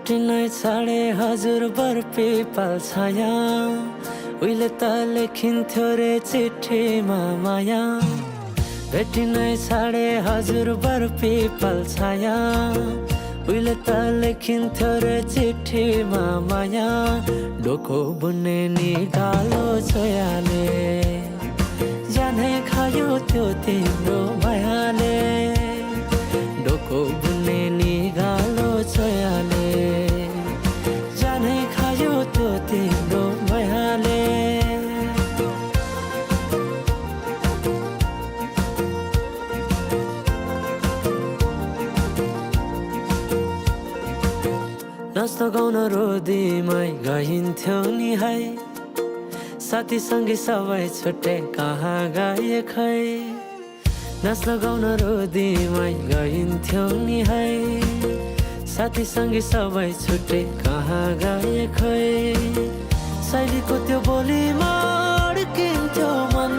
भेटिनै छाडे हजुर बर पिपल छाया उहिले त लेखिन्थ्यो रे चिठीमा माया भेटिनै छाडे हजुर बर पिपल छाया उहिले त लेखिन्थ्यो रे चिठीमा माया डोको बुन्ने निगालो छोयाले जानै खायो त्यो तिम्रो मायाले डोको बुन्ने निगालो छोयाले जानै खायो त्यो तिम्रो मायाले नाच्न गाउन रोदीमै गइन्थ्यौ नि है साथी सँगै सबै छुट्टे कहाँ गए खै नाच्न गाउन रोदीमै गइन्थ्यौ नि है साथी सँगै सबै छुट्टे कहाँ गए खै शैलीको त्यो बोलीमा अड्किन्थ्यो मन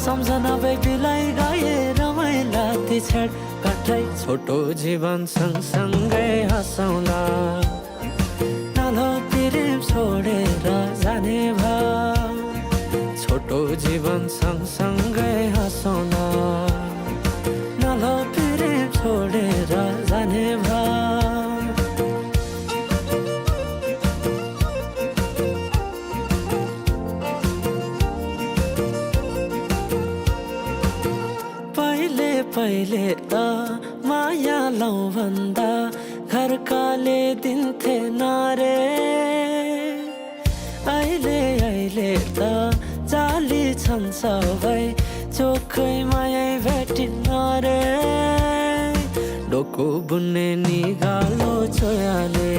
सम्झना बेबीलाई गाए रमाइला ती छेड काठै छोटो जीवन सँगसँगै हँसौँला नालो प्रेम छोडेर जाने भाव छोटो जीवन सँगसँगै हँसौँला नालो प्रेम छोडेर जाने भाव पहिले त माया लौ भन्दा घरकाले दिन्थे नारे अहिले त जाली छन् सबै चोखै माया भेटिन्न रे डोको बुन्ने निगालो छोयाले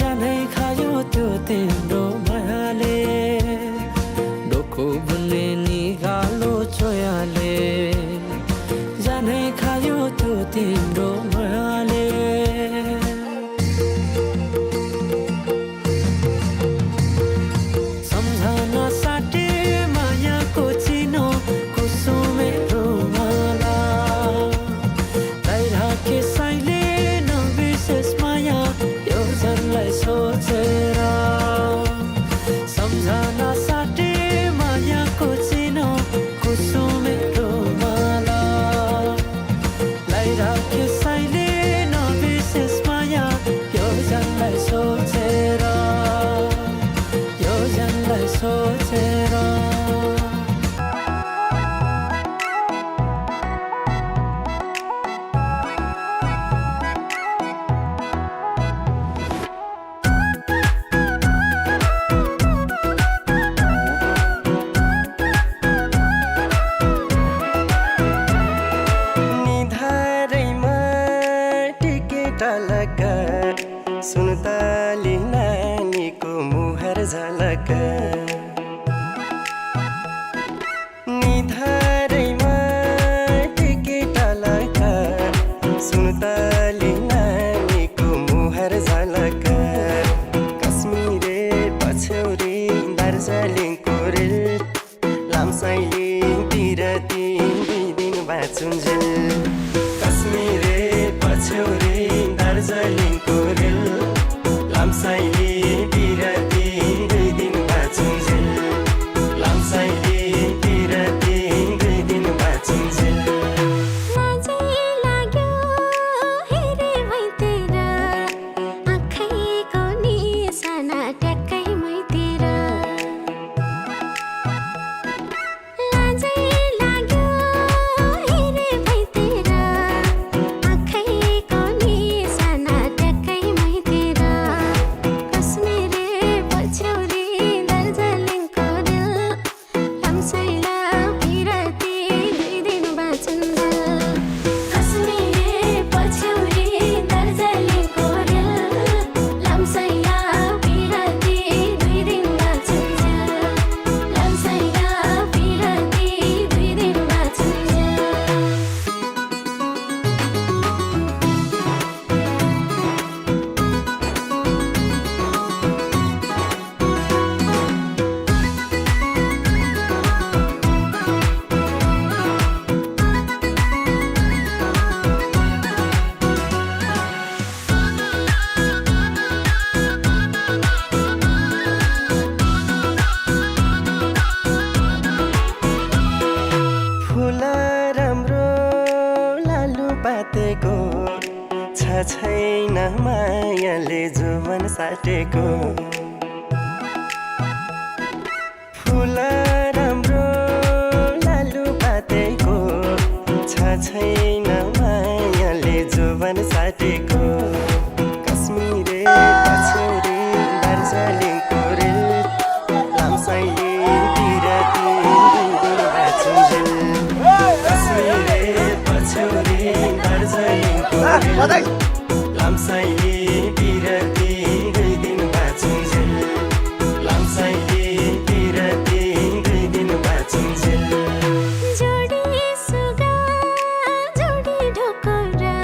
जानै खायो त्यो तिम्रो मायाले डोको बुन्ने निगालो छोयाले जानै खायो त्यो तिम्रो मायाले सम्झना साटे मायाको चिनो कुसुमे रुमाला राखे साइले नबिर्सेस माया यो जनलाई सोचेर सम्झना साटे मायाको चिनो कुसुमे रुमाला राखे साइले नबिर्सेस माया यो जनलाई सोचेर यो जनलाई सोचेर सुनताली नानीको मुहार झलक निधारैमा टिकेट लका सुनताली नानीको मुहार झलक कश्मीरे पछौरी दार्जिलिङको रेल लामसाइलिङतिर दुई दिन बाँचुन्जेल कश्मीरे पछौरी दार्जिलिङको रेल लामसाइली बिराती दुई दिन बाँचुन् पातेको छ छैन मायाले जुवन साटेको फुल राम्रो लालु पातेको छ छैन मायाले जुवन साटेको कश्मीरे पछौरे दार्जिलिङको रेल लामसाइले बिराती दुई बाँचुन्जेल कश्मीरे पछौरे दार्जिलिङको रेल लामसाइले बिराती दुई दिन बाँचुन्जेल लामसाइले बिराती दुई दिन बाँचुन्जेल जोडी सुगा जोडी ढोकरा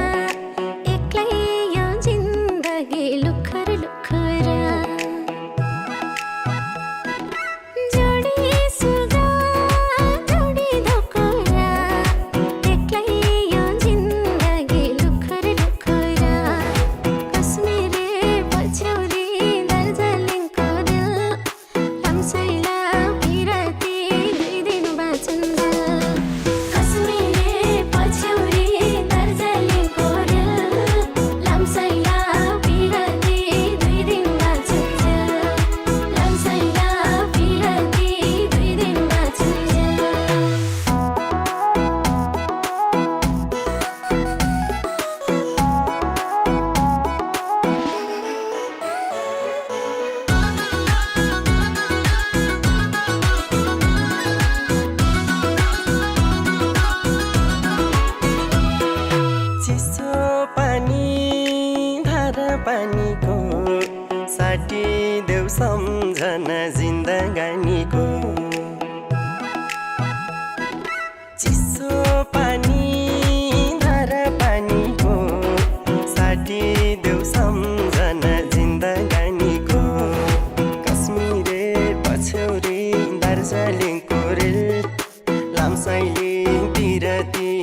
एक्लै यो जिन्दगी लुखर लुखरा जोडी सुगा जोडी ढोकरा एक्लै यो जिन्दगी लुखर लुखरा कश्मीरे पछौरी दार्जिलिङको रेल लामसाइला बिराती दुई दिन बाँचुन्जेल कश्मीरे पछौरी दार्जिलिङको रेल लामसाइला बिराती दुई दिन बाँचुन्जेल लामसाइला बिराती दुई दिन बाँचुन्जेल चिसो पानी धारा पानीको साटिदेऊ सम्झना जिन्दगानीको चिसो पानी धारा पानीको साटिदेऊ सम्झना जिन्दगानीको कश्मीरे पछौरे दार्जिलिङको रेल लामसाइले बिराती